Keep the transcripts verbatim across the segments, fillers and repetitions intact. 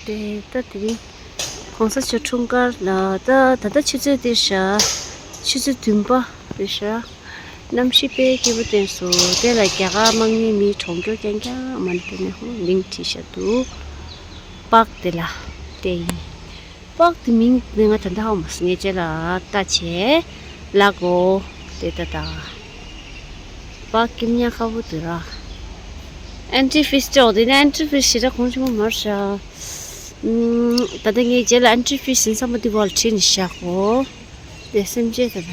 དེ་ད་དེ་རིང་གོང་ས་མཆོག་འཁྲུངས་སྐར་ལ་ད་ད་ལྟ་ཆུ་ཚོད་དེ་ཤ་ཆུ་ཚོད་བདུན་པ་རེད་ཤག་གནམ་གཤིས་དཔེ་སྐྱིད་པོ་བསྟན་སོང་། དེ་ལ་རྒྱ་གར་དམག་མིའི་མི་གྲོངས་རྒྱུ་རྐྱང་རྐྱང་མ་ནི་དེ་ནས་ཧོ་མིང་བྲིས་ཤག་འདུག་པགས་དེ་ལ་དེ་ཡིན། པགས་དེ་མིང་དེ་ང་ད་ལྟ་ཧ་མ་སོང་། ངས་རྗེས་ལ་ལྟ་བྱས་ལ་གོ་དེ་ད་ད། པགས་སྐྱིད་ཉག་ཁ་བོ་དེ་ར། ཨན་ཊི་ཕིས་ཅོག་དེ་ནི་ཨན་ཊི་ཕིས་ཞེ་དྲག་གོང་ཆེན་པོ་མར་ཤག་ད་ལྟ་ངས་རྗེས་ལ་ཨན་ཊི་ཕིས་ཡིན་བསམ་པ་དེ་བར་ཁྲིད་ནས་བཞག་གོ་དེ་སེམས་ཅན་དེ་ད་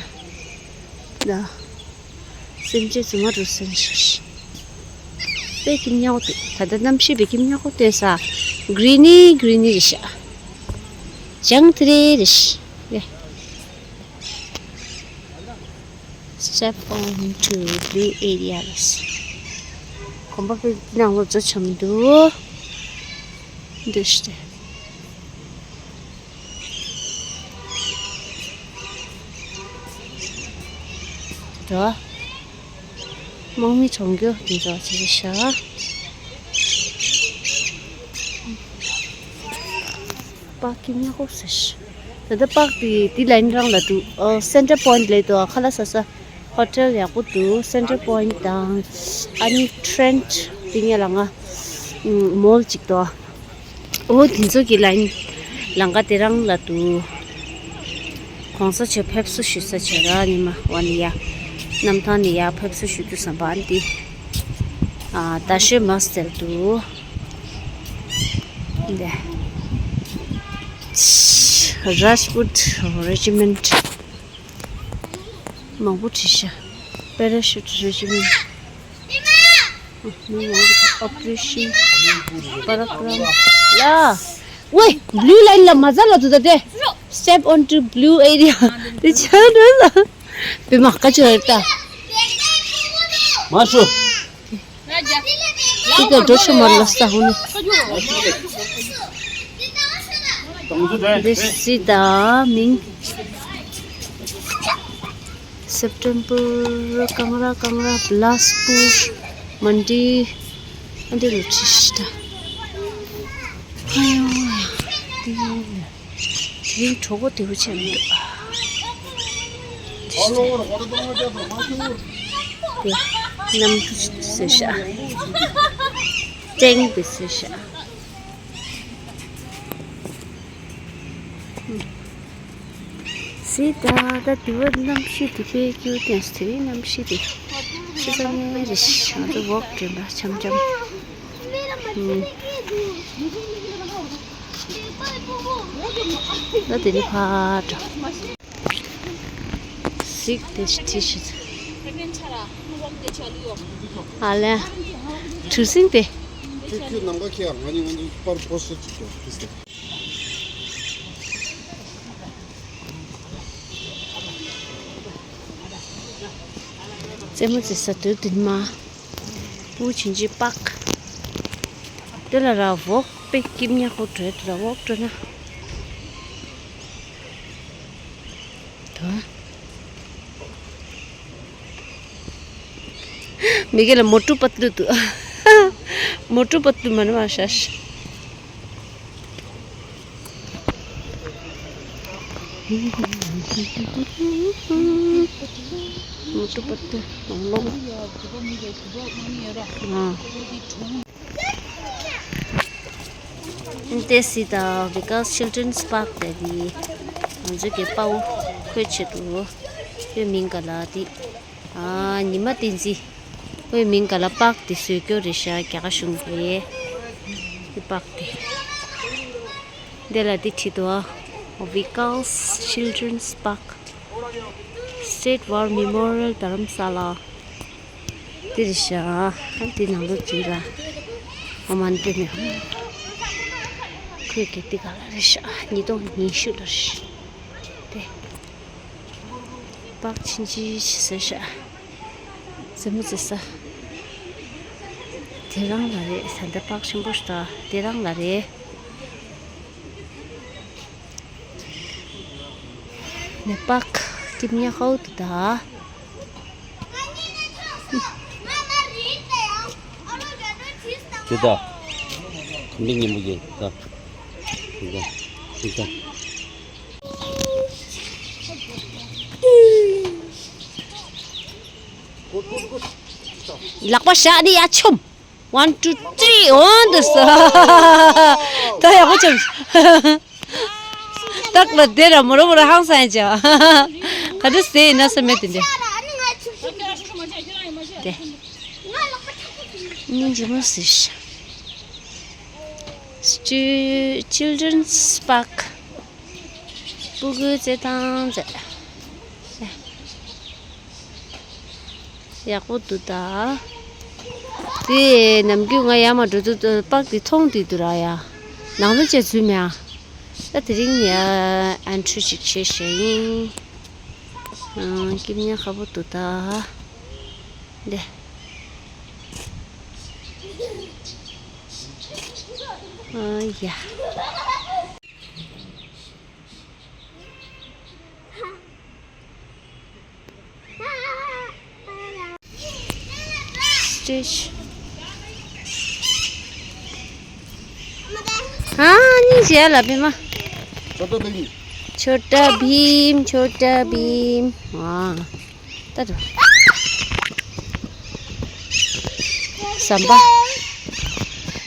ད། སེམས་ཅན་རྫུན་མ་འགྲོ་སེམས་ཤར། པེ་ཀིམ་ཉག་འདུག་ད་ལྟ་གནམ་གཤིས་པེ་ཀིམ་ཉག་སྟོན་ས། གྷི་རི་ནི་གྷི་རི་ནི་རེད་ཤག་ཅང་ཐི་རེ་རེད་ཤག Step on to blue area ལ། གོམ་པ་པེ་ནང་ལོགས་འཛུལ་ཆོག་མི་འདུག་འདུག་ཤག་འགྲོ། དམག་མི་གྲོངས་རྒྱུ་དེ་ཚོ་བྱེད་ཀྱི་ཤག་པགས་ཀྱི་ཉག་ཁོག་ཟེར། ད་ལྟ་པགས་དེ་དེ་ལ་ཡིན་རང་ལ་འདུག་ཨོ་སེན་ཊར་པོ་ཡིན་ཊི་ལས་འདུག་ཁ་ལག་ཟ་ས་ཧོ་ཊེལ་ཡག་པོ་འདུག་སེན་ཊར་པོ་ཡིན་ཊི་དང་ཨ་ནི་ཊི་རེན་ཊི་དེ་ངས་ལ་ང་མོལ་གཅིག་འདུག་ཨོ་དེ་ཚོ་གི་ལ་ཡིན་ལང་ཀ་དེ་རང་ལ་འདུག་གོང་ས་མཆོག་ཕེབས་བསུ་ཞུ་ས་བྱས་ར་ཉི་མ་བ་ནི་ཡ། གནམ་ཐང་ནི་ཡ་ཕེབས་བསུ་ཞུ་རྒྱུ་བསམ་པ་ཨ་ནི་དེ། ཨ་ད་ཤོད་མ་སྟེར་འདུག་འདི། Rajput Regiment མང་པོ་བྲིས་ཤག Parachute Regiment Operation Parakrama ལ། ཝེ། Blue line ལ་མ་ཟ་ལ་དུ་ད་དེ། Step onto blue area དེ་ཆ་འདྲ་ལ། བི་མ་ཀ་ཅོ་ར་ཏ། མ་སུ། ཏི་ཀ་འགྲོ་ཤོ་མར་ལ་ས་ཧུ་ནི། འདི་སི་ད་མིང་། སེབ་ཊེམ་པར་ཀང་ར་ཀང་ར་བི་ལཱས་པུར་མན་ཌི་ཨ་འདི་རུ་ཁྲིད་ཤི་ད། ཨ་ཡོ་ཡ། འདི་ཡིན་ལ། དེ་རིང་གྲོགས་པོ་དེ་བོ་ཆེ་མི་འདུག་དེ་གནམ་གྲུ་ཟེར་ཤག་ཀྲེང་པི་ཟེར་ཤག་སི་ད་ད་དེ་བོ་གནམ་གཤིས་དེ་དཔེ་སྐྱིད་ཀྱང་དེ་རིང་གནམ་གཤིས་དེ་ཆེ་ས་ནས་རེ་ཞིག་ང་ཚོ་ཝོག་འགྲོ་ན་འཆམ་འཆམ། ད་དེ་ནི་ཕར་འགྲོ། གཟིགས་དེ་ཁྲིད་ཤིག་ཨ་ལས། གྲུ་གཟིངས་དེ། ཁྱོད་ཁྱོད་ནམ་མཁའ་ཁྱེར་ང་ནི་ང་ནི་པར་པོ་སེ་ཅིག་ཀྱང་ཁྲིད་ཟེར། རྩེད་མོ་རྩེ་ས་དུས་དུས་མ། པུ་ཆིན་ཅི་པག་དེ་ལ་ར་བོག་པེ་ཀིམ་ཉག་ཁོ་བྲོས་དུ་ར་བོག་བྲོས་ན། དོ། མི་གེ་ལ་མོ་ཊུ་པ་ཏུ་དུ། མོ་ཊུ་པ་ཏུ་མ་ནི་མ་ཤ་ཤ། མོ་ཊུ་པ་ཏུ་ལོང་ལོང་། ཨ། ཏེ་སི་ད་Vikas Children's Park དེ་དེ་ང་ཚོ་གི་དཔའ་བོ་ཁོའི་ཆེད་དུ་ཁོའི་མིང་ག་ལ་དེ་ཨ་ཉི་མ་བསྟན་འཛིན་ཁོའི་མིང་ག་ལ་པག་དེ་བཟོས་རྒྱུ་རེད་ཤག་རྒྱ་གར་གཞུང་གིས་དེ་པག་དེ་དེ་ལ་དེ་བྲིས་འདུག་ཨ། Vikas Children's Park State War Memorial Dharamsala དེ་རེད་ཤག་དེ་ནང་ལོགས་ཅིག་ལ་ཨ་མ་འདི་ནས་ཁོས་གི་དེ་ག་ལ་རེད་ཤག་ཉིས་སྟོང་ཉི་ཤུ་ལ་རེད་དེ། པག་ཕྱིན་ཅི་ཟེར་ཤག་རྩེད་མོ་རྩེ་ས། དེ་རང་ལ་རེད། ད་ལྟ་པག་ཆེན་པོ་ཞིག་ད་དེ་རང་ལ་རེད། ནས་པག་ཀིམ་ཉ་ཧའུ་དུ་ད། དེ་ད། ཁམ་པའི་ཉིན་མོ་གི་ད། ལག་པ་བཞག་ནི་ཡ་ཆོམ། One, two, three, on this. ད་ཡག་པོ་ཆོམ། ཏག་ལ་དེ་ར་མོ་རོ་མོ་རོ་ཧང་སང་ཡ་ཅ། ག་དུས་ཟེར་ན་ས་མེད་དེ་འདྲ། དེ། སྙིང་རྗེ་མོ་ཟེར། Stu- Children's Park. སྤུ་གུའི་རྩེད་ཐང་མཛད། ཡག་པོ་འདུག་ད། དེ་ནམ་རྒྱུན་ང་ཡར་མར་འགྲོ་དུས་པག་དེ་མཐོང་དུས་འདུག་ར་ཡ། ནང་ལ་བཅད་ཚུལ་མེད་ཨ། ད་དེ་རིང་ཡ་ཨན་ཊི་རི་ཅིག་བྱས་ཤེས་ཡིན། ཨང་། སྐྱིད་ཉག་ཁ་པོ་འདུག་ད། འདི། ཨ་ཡ། Stitch. ཨ་ནི་བྱས་ལ་བི་མ། छोटा भीम। छोटा भीम, छोटा भीम। ཨ། ད་དུ། ཟམ་པ། ཨ་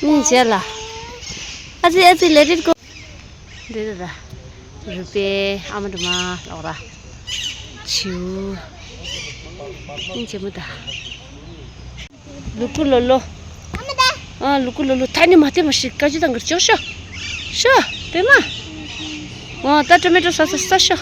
ནི་བྱས་ལ། ཨ་ཙི་ཨ་ཙི་let it go. འདི་ལ་རུས་པའི་ཨ་མ་དྲི་མ་ལོག་ར། བྱིའུ། སྙིང་རྗེ་མོ་ད། ལུ་གུ་ལོ་ལོ། ཨ་ལུ་གུ་ལོ་ལོ་ད་ནི་མ་བལྟས་མ་ཤི་ཀ་ཅི་དང་གར་ཅོ་ཤོ། ཤོ། པད་མ། ཨོ་ད་ཊོ་མེ་ཊོ་ས་ས་ས་ཤོ།